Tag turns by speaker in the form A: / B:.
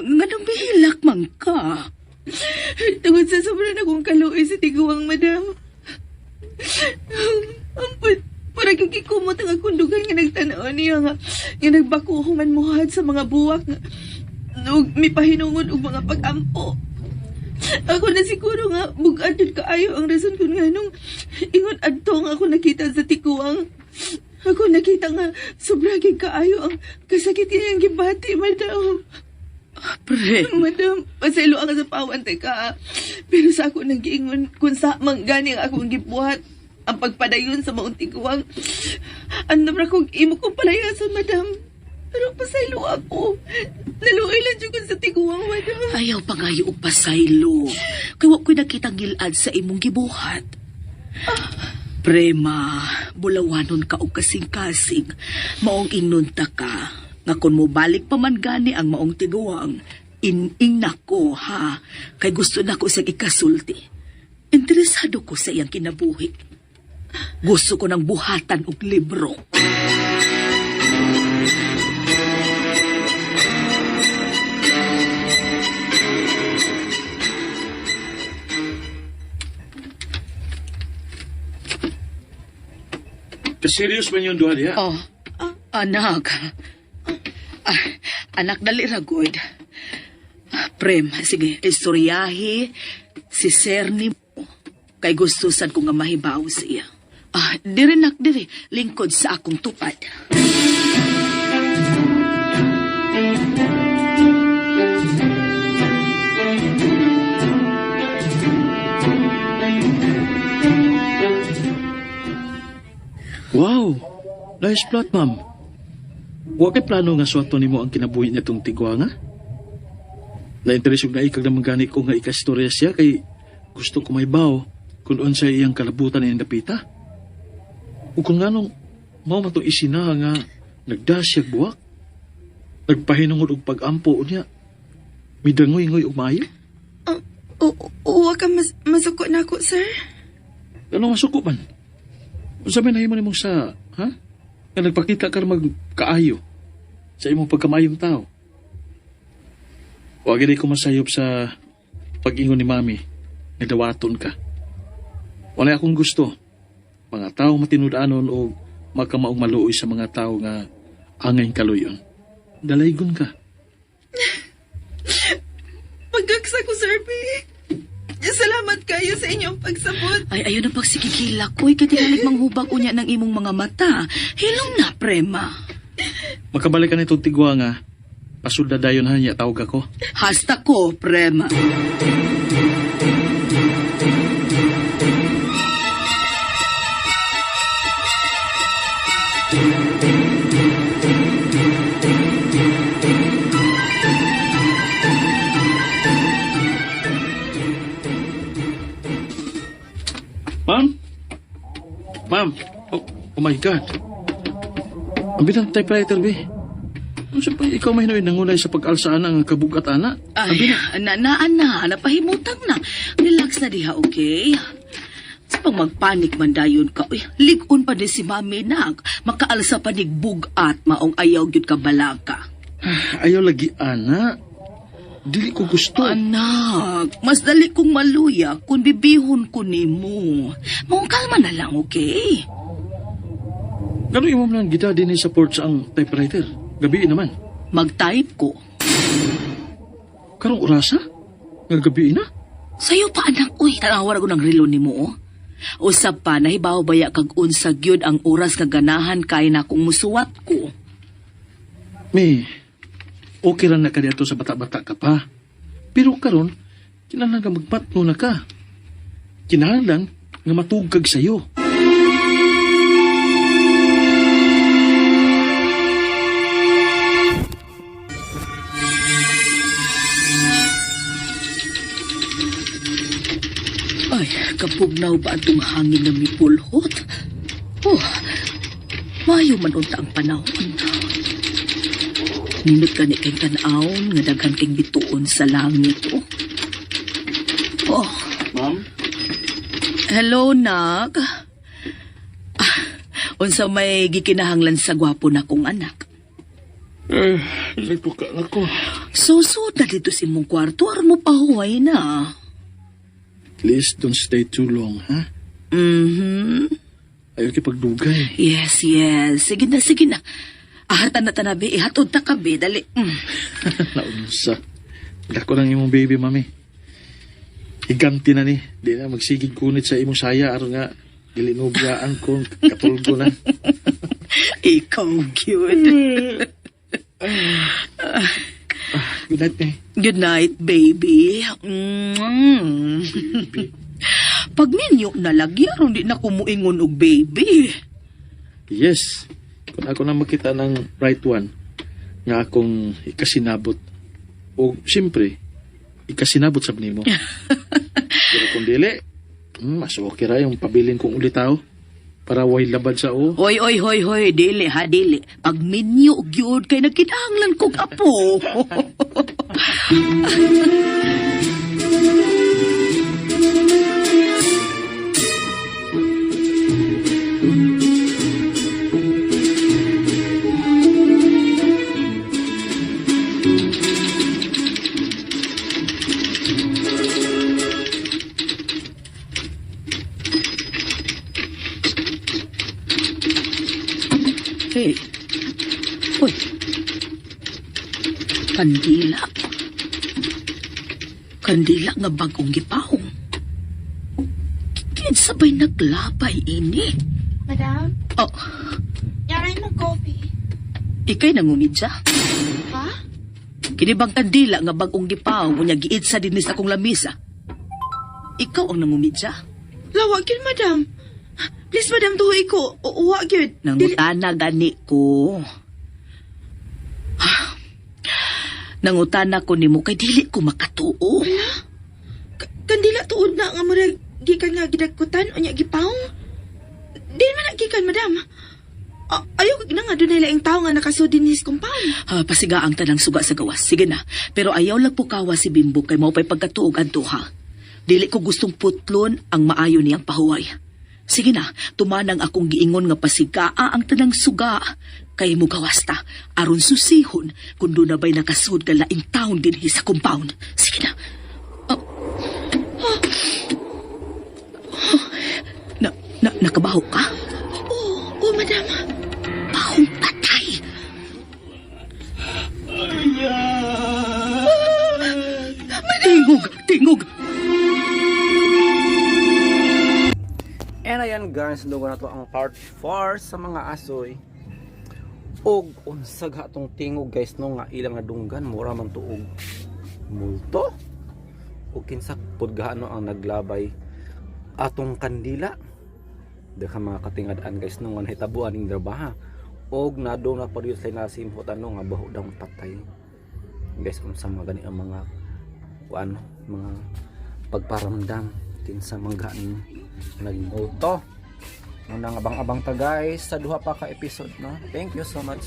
A: Nganong bihilak man ka?
B: Tungod sa sobrang akong kaluoy sa tiguang, madam. Ampun, parang gikumot ang akong dugan nga nagtanaw niya nga, nga nagbako man muhad sa mga buwak nga, ug mipahinungod og mga pag-ampo. Ako na siguro nga bug-at jud kaayo ang rason kung nganong ingon adto nga ako nakita sa tiguang. Ako nakita nga sobra gyud kaayo ang kasakit niyang gibati, madam.
A: Pre,
B: Madam, pasaylo ang sa pawan teka. Pero sa ako nang giingon kung sa manggani ang akong gibuhat ang pagpadayon sa maong tiguang. Andam ra kog imo kong palayason, madam. Pero pasaylo ako. Naluoy lang jud ko sa tiguang, madam.
A: Ayaw pa ngayo og pasaylo. Kay wa ko'y nakitang gilad sa imong gibuhat. Prema, bulawanon ka og kasing-kasing. Maong ingnon ta ka. Nga kung mobalik pa man gani ang maong tiguang, ining nako ha. Kay gusto nako siyang ikasulti. Interesado ko sa iyang kinabuhi. Gusto ko ng buhatan og libro.
C: Ka-serious man yung duha diha?
A: Oh, anak. Ah, anak, dali ra good. Prem, sige, istoryahi si Sir ni mo. Kay gusto sad ko nga mahibaw siya. Ah, diri nak diri, lingkod sa akong tupad.
C: Wow! Nice plot, ma'am. Wa kay plano nga suwato nimo ang kinabuhi niya tong tigwa nga? Na-interest yung naikag naman gani ko nga ikastorya siya kay gusto ko may baw kung unsa iyang kalabutan iyang dapita. O kung nganong mao man tong isina nga nagdasyag buwak. Nagpahinungod og pag-ampo niya. Midangoy-ngoy og maayo.
B: Uwa ka mas masuko na ako, sir.
C: Ano masuko man? Unsa may nahimo nimong sa, ha? Nga nagpakita ka magkaayo sa imong pagkamayong tao. Wa gid ko masayop sa pag-ingon ni mami, nagdawaton ka. Wala akong gusto. Mga tao matinud-anon o magkamaong maluoy sa mga tao nga angay kaluyon. Dalaygon ka.
B: Pagkaksa ko, sir, B. Salamat kayo sa inyong pagsabot.
A: Ay, ayaw na pagsigigila ko. Kay tingalig manghubag unya ng imong mga mata. Hilom na, Prema.
C: Makabalik ka nitong tigwa nga, pasulda dayon ha niya, tawag ako.
A: Hasta ko, Prema.
C: Ma'am? Ma'am? Oh, oh my God. Ang bitang typewriter, be. Ano sa pa ikaw may hinuin nangulay sa pag-alsaan ang kabugat, ana?
A: Ay, na, na, na, napahimutang na. Relax na diha, okay? Sa pag magpanik man dayon ka, uy, ligon pa din si mami nak. Makaalsa pa ni bugat, maong ayaw gyud ka balaka.
C: Ayaw lagi, ana. Dili ko gusto.
A: Anak, mas dali kong maluya kung bibihon ko nimo. Maong kalma na lang, okay?
C: Gano'n imo man gita din sa support sa ang typewriter. Gabi naman.
A: Mag-type ko.
C: Karong orasa? Nga gabi na?
A: Sayo pa anak, uy, tanawa ra ko ng relo nimo, oh. Usab pa, nahibaw baya kag unsa gyud ang oras nga ganahan kay na kung musuwat ko.
C: Me, okay lang na ka dito sa bata-bata ka pa. Pero karon, kinahanglan ka magpatno na ka. Kinahanglan nga matugkag sayo.
A: Ay, kapugnaw ba atong hangin na mipulhot? Oh, mayo man unta ang panahon. Nindot ka ni kay tan-awon nga daghan kay bituon sa langit. Oh. Oh,
C: Ma'am?
A: hello nak. Ah, unsa may gikinahanglan sa gwapo na kong anak.
C: Eh, nagpuka na ko.
A: Susod na dito sa imong kwarto, aron mo pahuway na.
C: Please don't stay too long, ha? Ayaw kay pagdugay.
A: Yes. Sige na, sige na. Ahatan na tanabi, ihatod ta ka, be. Dali.
C: Naunsa. Dako lang imong baby, mami. Higanti na ni. Di na magsigig kunit sa imong saya aron nga dili nobyaan ko katulgo na.
A: Ikaw, cute.
C: Good night, eh.
A: Good night, baby. Pag ninyo nalagi, aron di na kumuingon og baby.
C: Yes. Kung ako na makita ng right one, nga akong ikasinabot. O, siyempre, ikasinabot sa nimo. Pero kung dili, mas okay ra yung pabilin kong ulitaw para way labad sa o.
A: Hoy, hoy, hoy, hoy, dili ha, dili. Pag minyo gyud kay nagkinahanglan kog apo. Hey. Hoy. Kandila. Kandila nga bagong gipahong. Kinsa ba'y naglabay ini?
B: Madam,
A: Oh,
B: yaray mo coffee.
A: ikay nangumidya.
B: Ha?
A: Kini bang kandila nga bagong gipahong unya giitsa dinhi sa akong lamisa? Ikaw ang nangumidya.
B: Lawa gyud, madam. Please, madam, tuhoy ko. Uwa gyud.
A: Nangutana gani ko. Ah, nangutana ko nimo kay dili ko makatuo.
B: Kandila tuod na nga murag gikan nga gidagkutan unya gipawng. Di man na gikan, madam. Ayaw na nga dunay laing tawo nga nakasud din his compound.
A: Ah, pasigaang tanang suga sa gawas. Sige na. Pero ayaw lang pukawa si Bimbo kay mao pa'y pagkatuog anto ha. Dili ko gustong putlon ang maayo niyang pahuway. Sige na, tumanang akong giingon nga pasigaa ang tanang suga. Kay mo gawas ta, aron susihon kung doon na ba'y nakasud ka laing taon dinhi sa compound. Sige na. Oh. Na, nakabaho ka?
B: Oh, madam.
A: Bahong patay. Tingog! Tingog!
D: And ayan guys, dugo na to ang part 4 sa mga asoy. Og unsa ga tong tingog guys no nga ilang nadunggan mura man tuog multo. Og kinsa pud gaano ang naglabay atong kandila. Daghan mga katingad-an guys no nga nahitabuan ning trabaha. Og nadong na pa sa nasimhot ano nga baho daw patay. Guys, unsa mga gani ang mga kuan mga pagparamdam kinsa man ganing nagmulto. Muna nga abang-abang ta guys sa duha pa ka episode no. Thank you so much.